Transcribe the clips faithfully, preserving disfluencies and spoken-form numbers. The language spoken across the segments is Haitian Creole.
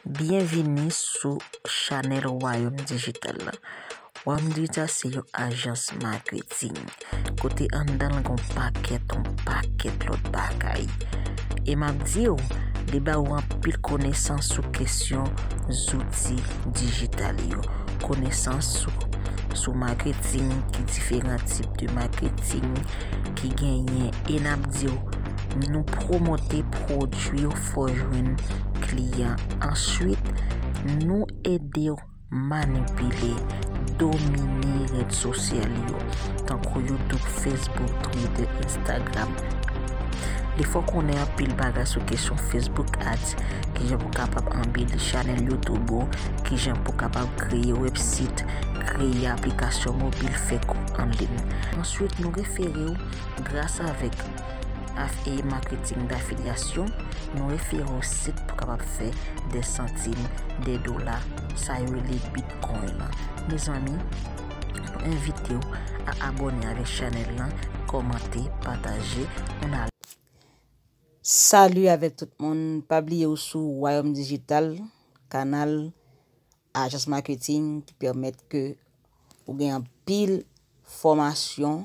Byenvini sou chanèl Wayòm Dijital la. Wayòm Dijital se yon ajans maketing kote anndan l gen yon pakèt, yon pakèt lòt bagay. E m ap di w, li ba ou anpil konesans sou kesyon zouti dijital yo. Konesans sou, sou maketing, ki diferan tip de maketing ki genyen. E n ap di w, nou pwomote pwodui yo fè w jwenn kliyan. Answit, nou ede w manipile, domine rèd sosyal yo, tankou YouTube, Facebook, Twitter, Instagram. Li fè w konnen anpil bagay sou kesyon Facebook Ads, kijan pou kapab anbeli chanèl YouTube ou, kijan pou kapab kreye website, kreye aplikasyon mobil, fè kou an liy. Answit, nou refere w gras avèk af-, e maketing dafilyasyon, nou refere w sit pou kapab fè de santim, de dola, sa yo rele Bitcoin lan. Mezanmi, nou envite w a abòne avèk chanèl lan, kòmante, pataje, nou nan. Salut avèk tout moun, pa bliye ou sou Wayòm Dijital, kanal ajans maketing ki pèmèt ke ou gen anpil fòmasyon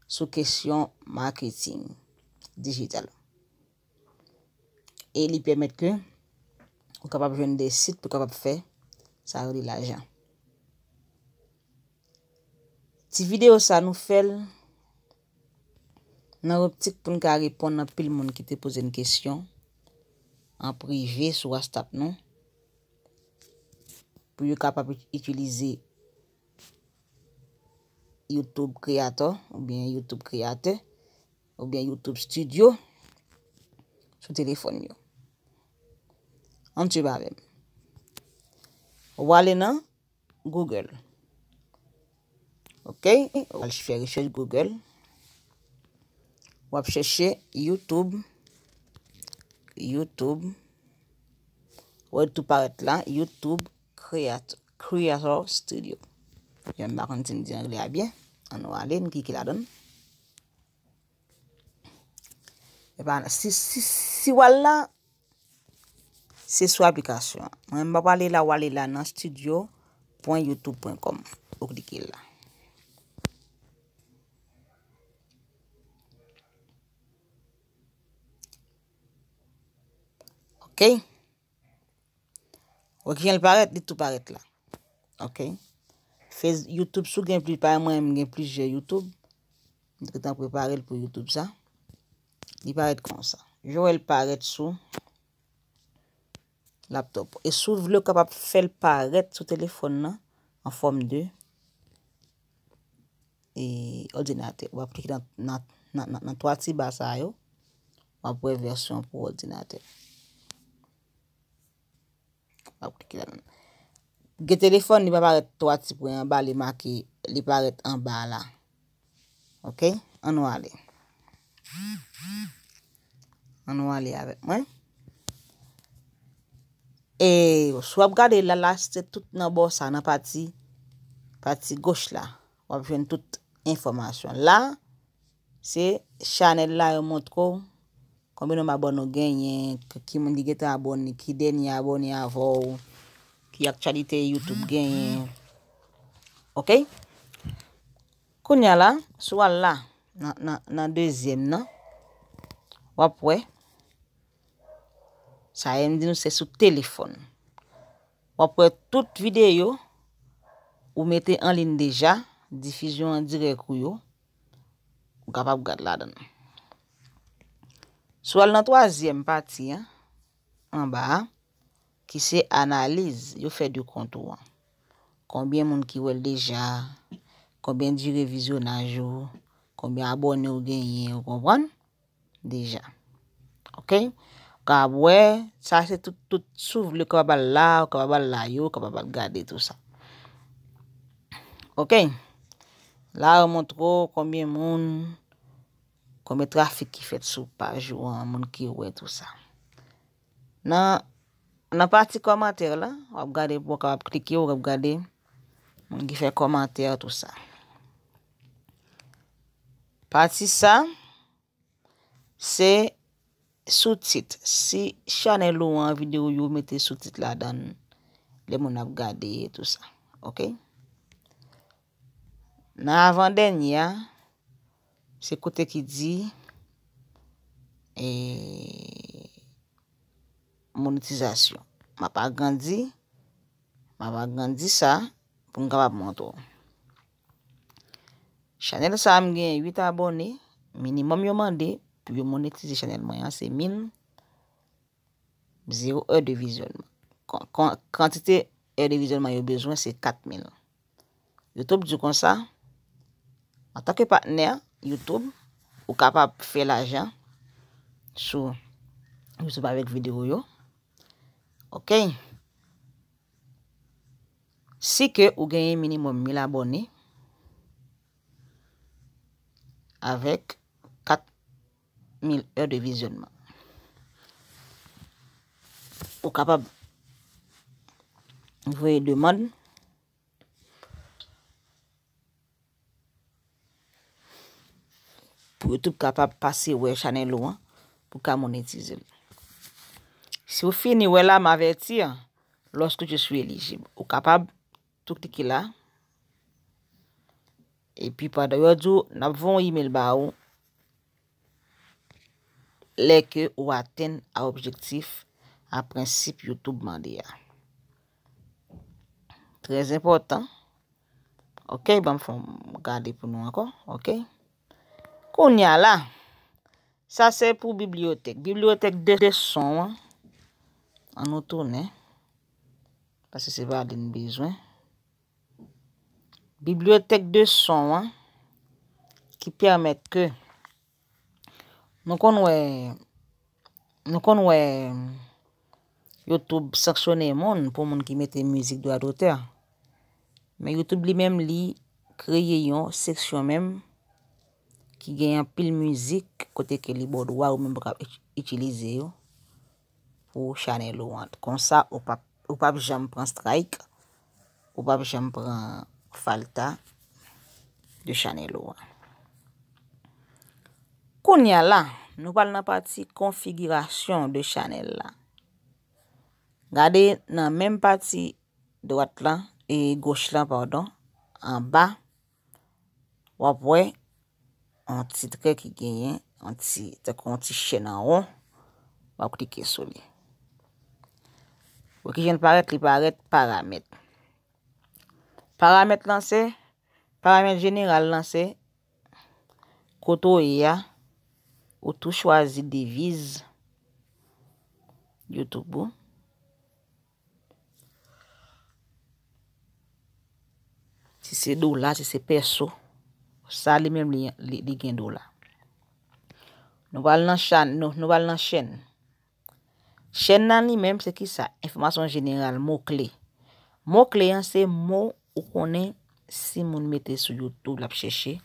sou kesyon maketing dijital. E li pèmèt ke ou kapab jwenn de sit pou kapab fè sa yo rele lajan. Ti videyo sa nou fè l nan optik pou n ka reponn anpil moun ki te poze n kesyon an prive sou WhatsApp nou, pou yo kapab itilize YouTube Creator oubyen YouTube Kreyatè oubyen YouTube Studio sou telefòn yo. Ann swiv avè m. W ale nan Google. Ok, w al fè rechèch Google. W ap chèche YouTube. YouTube. Ou wè tou parèt la, YouTube Creat-, Creator Studio. Jan m pa konn si m di anglè a byen. Ann nou ale, n klike ladan l. Epa, si, si, si w al la, se sou aplikasyon an. Mwen, m pa prale la, w ale la nan studio pwen youtube pwen kòm. Ou klike la. Ok. Wè kijan l parèt, li tou parèt la. Ok. Fez-, YouTube, si w gen pli, parèy mwen, m gen plizyè YouTube. M te gentan prepare l pou YouTube sa. Li parèt konsa. Jan w wè l parèt sou laptop. E si w vle, w kapab fè l parèt sou telefòn nan an fòm de, e, òdinatè. W ap klike nan, nan, nan, nan, nan twa ti ba sa yo. W ap wè vèsyon pou òdinatè. W ap klike ladan. Gen telefòn, li pa parèt twa ti pwen anba, li make, li parèt anba la. Ok? Ann nou ale. Ann nou ale avèk mwen. E si w ap gade la, la, se tout nan bò sa, nan pati, pati goch la. W ap jwenn tout enfòmasyon. La, se chanèl la yo montre w konbyen nonb abòne w genyen, k-, ki moun ki gentan abòne, ki dènye abòne avè w, ki aktyalite YouTube genyen. Ok? Kounye a la, si w al la, nan, nan, nan dezyèm nan, w ap wè, sa e m di nou se sou telefòn. W ap wè tout videyo ou mete an liy deja, difizyon an dirèk ou yo, ou kapab gad ladan l. Si w al nan twazyèm pati an, anba a, ki se analiz yo fè de kont ou an. Konbyen moun ki wè l deja, konbyen dire vizyonaj ou, konbyen abòne ou genyen, ou konprann? Deja. Ok? Ou kapab wè, sa se tout, tout, si w vle, ou kapab al la, ou kapab al la yo, ou kapab al gade tou sa. Ok? La, yo montre w konbyen moun, konbyen trafik ki fèt sou paj ou an, moun ki wè tou sa. Nan, nan pati kòmantè la, w ap gade, w kapab klike, w ap gade moun ki fè kòmantè, tou sa. Pati sa, se soutit. Si chanèl ou an, videyo yo mete soutit ladan l, lè moun ap gade e tou sa. Oke? Nan avan dènye a, se kote ki di, e, monetizasyon. M ap agrandi, m ap agrandi sa pou m kapab montre w. Chanèl sa a, m gen uit abòne. Minimòm yo mande pou yo monetize chanèl mwen an, se mil, zéro è de vizyònman. Kan-, kan-, kantite è de vizyònman yo bezwen, se kat mil. YouTube di w konsa, antanke patnè YouTube, ou kapab fè lajan sou YouTube avèk videyo yo. Oke? Si ke ou genyen minimòm mil abòne avèk kat mil è de vizyònman. Ou kapab voye demann pou YouTube kapab pase wè chanèl ou an pou ka monetize l. Si w fini wè la, m avèti, lorsque je suis éligible. Ou kapab tou klike la. Epi pandan yo di w, n ap voye yon imèl ba ou lè ke ou atenn a objektif a prensip YouTube mande a. Trè enpòtan. Oke, ban m fè yon gade pou nou ankò. Oke. Kounye a la, sa se pou bibliyotèk. Bibliyotèk de, de son an. An nou tounen. Paske se pa li n bezwen. Bibliyotèk de son an ki pèmèt ke nou konn wè, nou konn wè YouTube sanksyone moun pou moun ki mete mizik dwa dotè. Men YouTube li menm, li kreye yon seksyon menm ki gen anpil mizik kote ke li ba w dwa ou menm pou ka it-, itilize yo pou chanèl ou an. Konsa, ou p ap, ou p ap janm pran strike, ou p ap janm pran falta de chanèl ou an. Kounye a la, nou pral nan pati konfigirasyon de chanèl la. Gade nan menm pati dwat lan, e goch lan, padon, anba, w ap wè yon ti trè ki genyen, yon ti, tankou yon ti chèn an won, w ap klike sou li. Wè kijan l parèt, li parèt paramèt. Paramèt lan se, paramèt jeneral lan se, kote w ye a, ou tou chwazi deviz YouTube ou. Si se dola, si se pèso, sa li menm li, li, li gen dola. Nou pral nan chan-, nou, nou pral nan chèn. Chèn nan li menm se kisa? Enfòmasyon jeneral, mo kle. Mo kle an se mo ou konnen si moun mete sou YouTube, l ap chèche.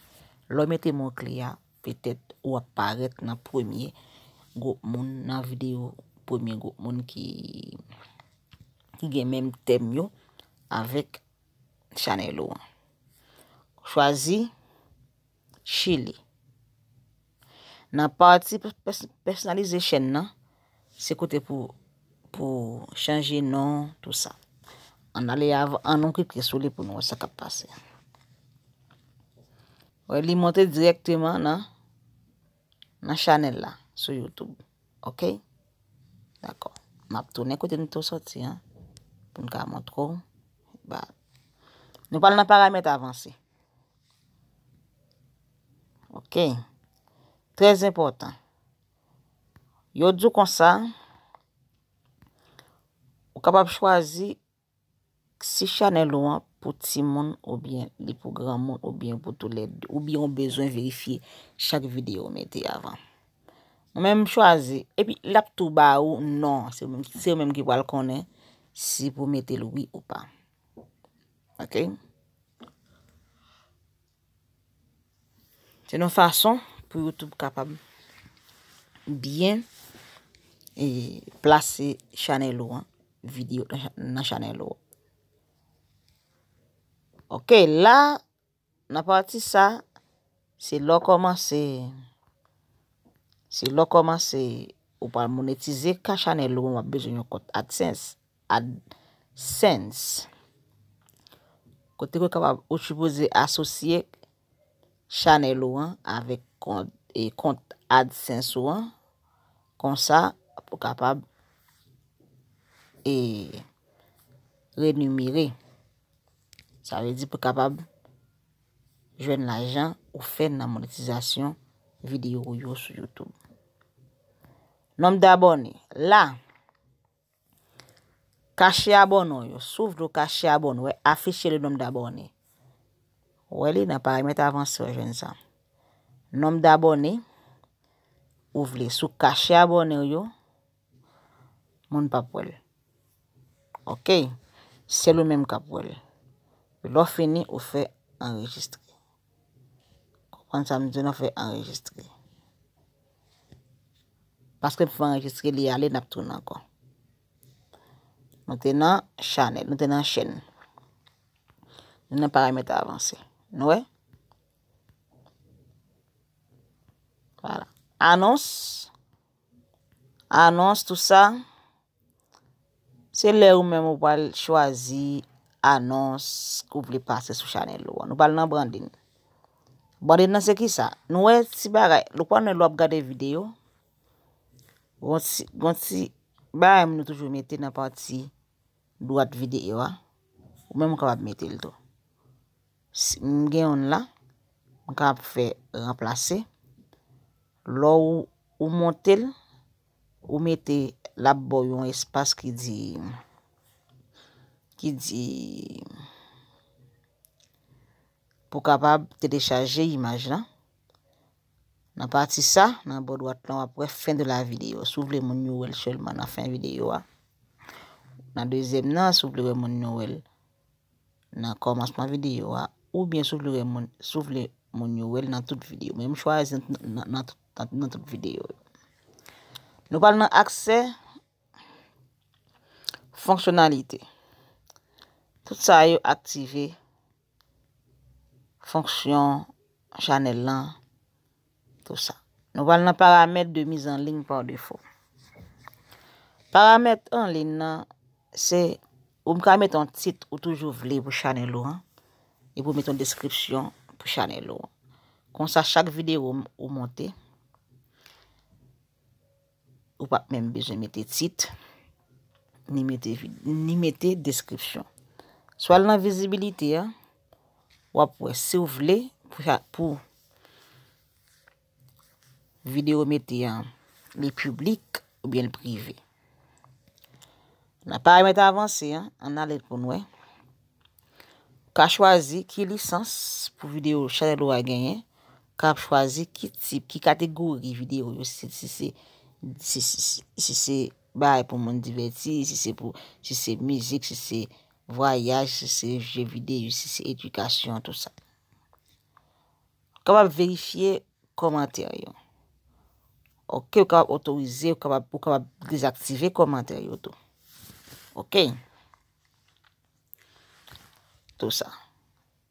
Lè w mete mo kle a, petèt ou ap parèt nan premye gwoup moun, nan videyo premye gwoup moun ki, ki gen menm tèm yo avèk chanèl ou an. Chwazi Chili. Nan pati pè-, pès-, pèsonalize chèn nan, se kote pou, pou chanje non, tou sa. Ann ale av-, ann nou klike sou li pou nou wè sa k ap pase. Wè, li monte dirèkteman nan, nan chanèl la, sou YouTube. Oke? Dakò. M ap tounen kote nou te soti an, pou n ka montre w. Ba. Nou pral nan paramèt avanse. Oke. Trè enpòtan. Yo di w konsa, ou kapab chwazi si chanèl ou an pou timoun oubyen li pou granmoun oubyen pou toulède, oubyen ou bezwen verifye chak videyo ou mete avan. Mwen menm m chwazi, epi l ap tou ba ou non, se ou menm, se ou menm ki pral konnen si pou mete l wi ou pa. Oke? Se yon fason pou YouTube kapab byen, e, plase chanèl ou an, videyo nan cha-, nan chanèl ou an. Oke, la, nan pati sa, se lè w kòmanse, se lè w kòmanse ou pral monetize ka chanèl ou an, w ap bezwen yon kont AdSense. AdSense. Kote ke w kapab, ou sipoze asosye chanèl ou an avèk kont, e kont AdSense ou an. Konsa, pou kapab, e, renimere. Sa vle di pou kapab jwenn lajan ou fè nan monetizasyon videyo ou yo sou YouTube. Nonb dabòne. La, kache abòne w yo. Si w vle w kache abòne w, afiche le nombre d'abonnés. Ou wè li nan paramèt avanse, w jwenn sa. Nonb dabòne ou vle. Si w kache abòne w yo, moun p ap wè l. Oke? Sèl ou menm k ap wè l. Lè w fini, ou fè anrejistre. Konprann sa m di w, nan fè anrejistre. Paske m fè anrejistre, li ale, n ap tounen ankò. Nou te nan chanèl, nou te nan chèn. Nou nan paramèt avanse. Nou wè? Vwala. Anons. Anons, tou sa. Se lè ou menm ou pral chwazi anons ke w vle pase sou chanèl ou an. Nou pral nan branding. Branding nan se kisa? Nou wè ti bagay. Nou konnen lè w ap gade videyo, gon ti, gon ti bagay nou toujou mete nan pati dwat videyo a. Ou menm ou kapab mete l tou. Si m gen youn la, m kapab fè ranplase. Lè w, ou monte l, ou mete, l ap ba w yon espas ki di, ki di, pou w kapab telechaje imaj lan. Nan pati sa, nan bò dwat lan, w ap wè fin de la vidéo. Si w vle moun yo wè l sèlman nan fen videyo a. Nan dezyèm nan, si w vle wè moun yo wè l nan kòmansman videyo a, oubyen si w vle wè moun, si w vle moun yo wè l nan tout videyo. Men m chwazi nan, nan, nan tout, nan, nan tout videyo yo. Nou pral nan aksè fonksyonalite. Tout sa yo aktive fonksyon chanèl lan, tou sa. Nou pral nan paramèt de mise en ligne par défaut. Paramèt an liy nan, se ou ka mete yon tit ou toujou vle pou chanèl ou an, epi ou mete yon deskripsyon pou chanèl ou an. Konsa, chak videyo ou monte, ou p ap menm bezwen mete tit, ni mete vid-, ni mete deskripsyon. Swa l nan vizibilite a, w ap wè si w vle pou, pou videyo mete an, li piblik oubyen l prive. Nan paramèt avanse an, ann ale pou n wè. Ou ka chwazi ki lisans pou videyo chanèl ou a genyen. Ou ka chwazi ki tip, ki kategori videyo yo, si, si se, si, si, si, si se bagay pou moun divèti, si se pou, si se mizik, si se vwayaj, si se je videyo, si se edikasyon, tou sa. Ou kapab verifye kòmantè yo. Oke, ou kapab otorize, ou kapab, ou kapab dezaktive kòmantè yo tou. Oke. Tou sa.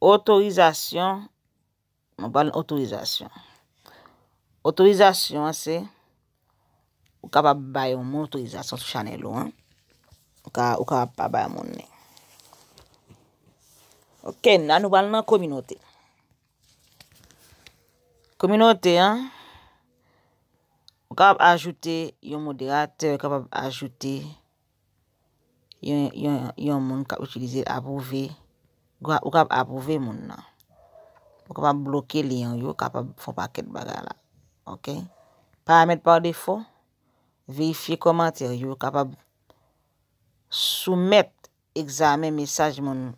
Otorizasyon, nou pral nan otorizasyon. Otorizasyon an se, ou kapab bay yon moun otorizasyon sou chanèl ou an. Ou ka, ou kapab pa bay moun li. Oke, la nou pral nan kominote. Kominote an, ou kapab ajoute yon moderatè, ou kapab ajoute yon, yon, yon moun k ap itilize l, apwouve. Ou ka, ou kapab apwouve moun nan. Ou kapab bloke lyen yo, kapab fè yon pakèt bagay la. Oke? Paramèt pa defo, verifye kòmantè yo, kapab soumèt egzamen mesaj moun,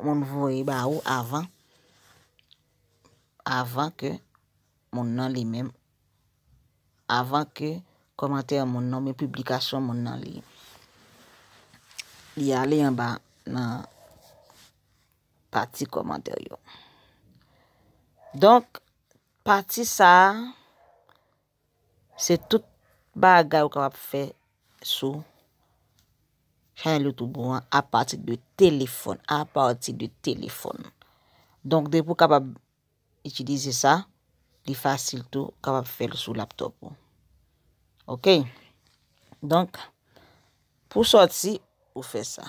moun voye ba ou avan, avan ke moun nan li menm, avan ke kòmantè moun nan oubyen piblikasyon moun nan li, li ale anba nan pati kòmantè yo. Donk, pati sa a, se tout bagay ou kapab fè sou chanèl YouTube ou an apati de telefòn, apati de telefòn. Donk, depi w kapab itilize sa, li fasil tou, ou kapab fè l sou laptòp ou. Oke? Donk, pou sòti, ou fè sa.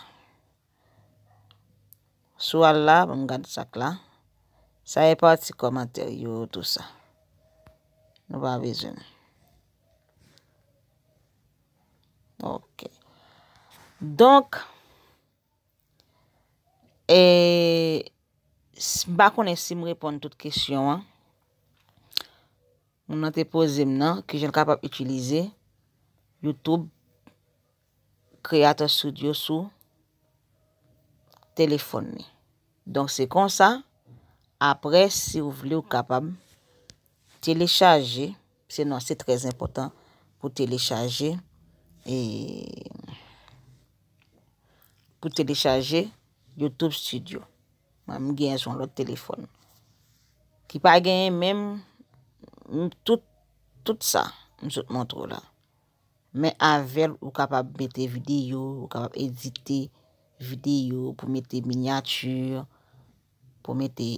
Si w al la, ban m gad sa k la. Sa e pati kòmantè yo, tou sa. Nou pa bezwen l. Ok. Donk, e, s-, m pa konnen si m reponn tout kesyon an. Moun nan te poze m nan, kijan l kapab itilize YouTube Creator Studio sou telefòn li. Donk, se konsa, apre, si w vle, ou kapab telechaje, se non, se trè enpòtan pou telechaje, e, pou telechaje YouTube Studio. Mwen, m genyen sou yon lòt telefòn. Ki pa genyen menm, m, tout, tout sa, m sot montre w la. Men avè l, ou kapab mete videyo, ou kapab edite videyo, pou mete minyati, pou mete,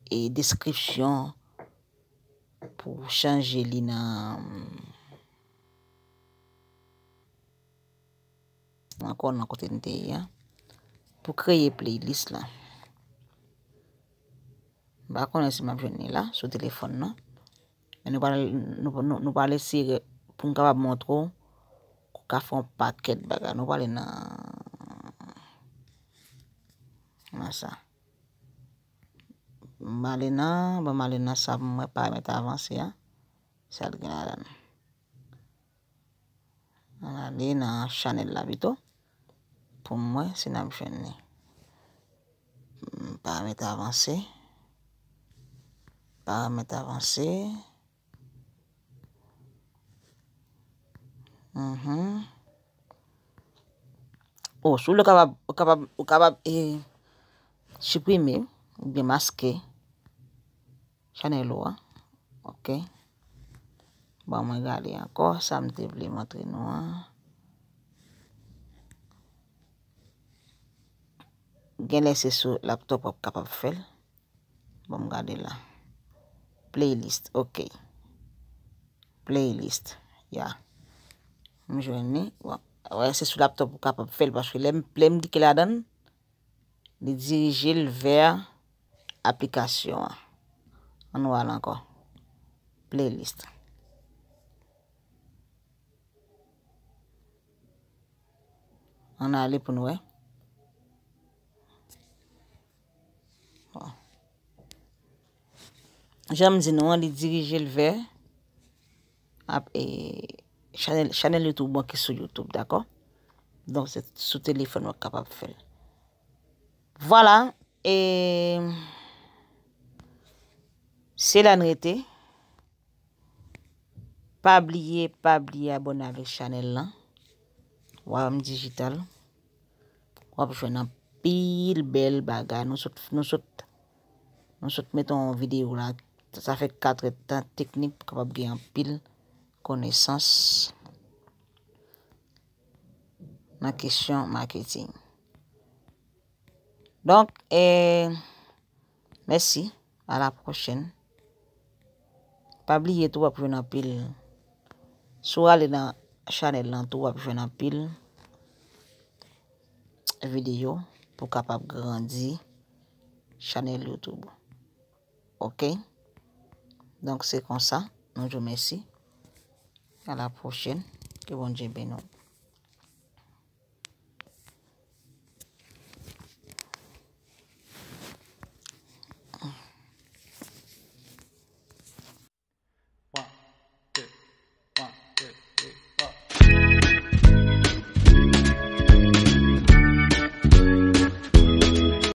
e, deskripsyon, pou chanje li nan, ankò nan kote n te ye a, pou kreye playlist la. M pa konnen si m ap jwenn li la, sou telefòn nan. Men nou pral, nou, nou, nou pral eseye pou m kapab montre w, ou ka fè yon pakèt bagay. Nou prale nan, nan sa. M ale nan, ban m ale nan sa pou m wè paramèt avanse a. Sa l gen ladan l. Ann ale nan chanèl la pito. Pou m wè si n ap jwenn li. Hmm, paramèt avanse. Paramèt avanse. Mhm. O, si w vle, w kapab, w kapab, w kapab, e, siprime oubyen maske chanèl ou a. Ok. Bon, mwen gade ankò sa m te vle montre nou an. Genlè se sou laptop w ap kapab fè l. Bon, m gade la. Playlist, ok. Playlist, ya. M jwenn li. Bon, wè, se sou laptop ou kapab fè l, paske lè m, lè m klike ladan l, li dirije l vè aplikasyon an. Ann wè l ankò. Playlist. Ann ale pou n wè. Bon. Jan m di nou an, li dirije l vè ap, e, chanèl, chanèl YouTube ou ki sou YouTube, dakò? Donk, se sou telefòn ou kapab fè l. Vwala, e, se la n rete. Pa bliye, pa bliye abòne avèk chanèl lan. Wawam Digital. W ap jwenn anpil bèl bagay. Nou sot, nou sot, nou sot mete yon videyo la. Sa fè katrè tan teknik pou kapab gen anpil konesans nan kesyon maketing. Donk, e, mèsi. A la pwochèn. Pa bliye tou, w ap jwenn anpil. Si w ale nan chanèl lan tou, w ap jwenn anpil videyo pou kapab grandi chanèl YouTube ou. Ok? Donk, se konsa. Nou di w mèsi. A la pwochèn. Ke Bondye beni w.